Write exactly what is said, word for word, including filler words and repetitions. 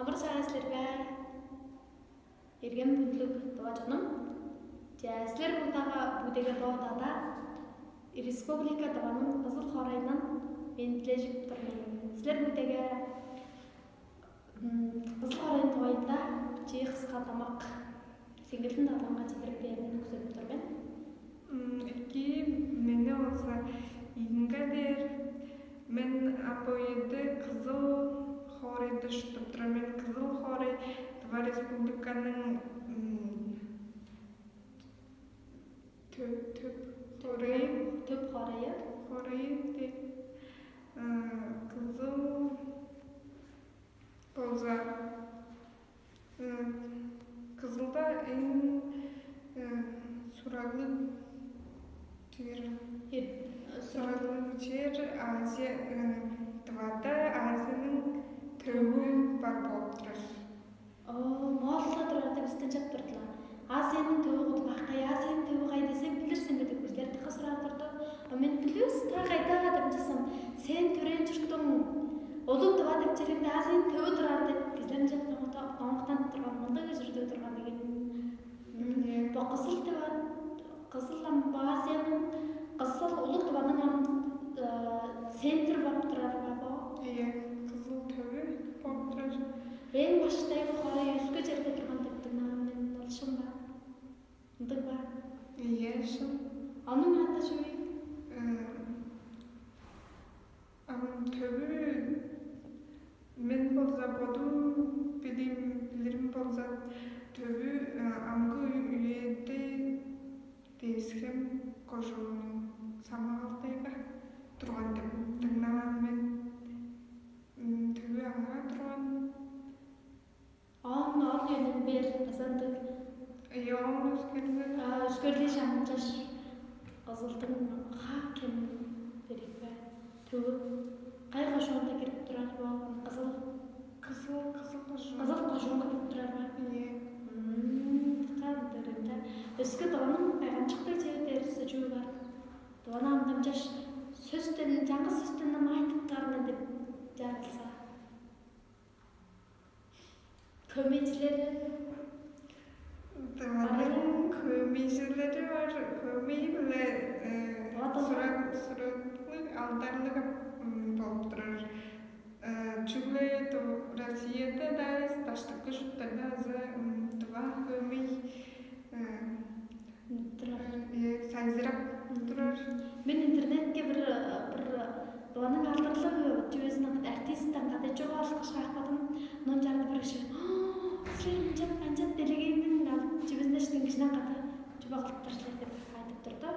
Чаа силерге, эргем хүндүлүг тыва чонум. Чаа, силер мурдага бүгүдеге боодада Республика Тываның Кызыл хоорайындан мендилежип тур мен. Силер бүгүдеге Кызыл хоорайның дугайында чии кыска домак сеңгелдин дагылаңга чедирип бээрин күзеп тур мен. Эки, мени болза ийинге дээр. Мен апоеде Кызыл хоорайда шуптуп турар мен. Кызыл хоорай Тыва Республиканың төп төп хоорайы. Төп хоорайы. Хоорайы деп. Кызыл болза, Кызылда эң сураглыг чер. Сураглыг чер Азия, Тывада Азияның төвү бар болуп турар. Оо, моолда турар деп истенчеп турдула. Азияның төвү куду баккай, Азияның төвү кай десем, билир сен бе деп, билер дыка сурап турду. А мен билбес, та кайда деп часам, сен төрээн чуртуң Улуг Тыва деп чериңде Азияның төвү турар деп, кижилеринче доңуктанып турган, мындыг чүрүдө турган деген. Бо Кызыл Тыва, Кызыл ам бо Азияның, Кызыл Улуг Тываның ам центр болуп турар ба бо? Ийе, Кызыл төвү болуп турар. Эң баштайгы хоорай өске черде турган деп дыңнаан мен, ол шын ба? Ындыг ба? Ийе, шын. Аның аты чүве? Ам төвү мен болза бодум билим билирим болза төвү амгы үеде Тес-Хем кожууннуң Самагалдайга турган деп дыңнаан мен. Төвү аңаа турган. Оон ол үеден бээр база ындыг. Оон өскерлиг. Өскерлиг чаңчаш Кызылдың хаа кем берик бе? Төвү кай кожуунда кирип турар бо? Кызыл. Кызыл, Кызыл кожуун. Кызыл кожуунга кирип турар бе? Ийе. Кандырында өске Тываның кайгамчыктыг чери дээрзиже чүү бар? Тываны амдамчаш сөстен, чаңгыс сөстен ам айтып каарына деп чарылса. Хөөмейжилери. Тываның хөөмейжилери бар. Хөөмей биле сураглыг, алдарлыг болуп турар. Чүгле Россияда-даа эвес, даштыкы чурттарда азы тыва хөөмей турар. Сайзырап турар. Мен интернетке бир бир Тываның алдарлыг чүвезиниң артистинден кады чугаалашкаш каапкадым. Оон чарыды бир кижи: «Силер мынчап, анчап делегейниң чүвезин эштиң кижинен кады чүве кылыптар силер» деп айтып турду.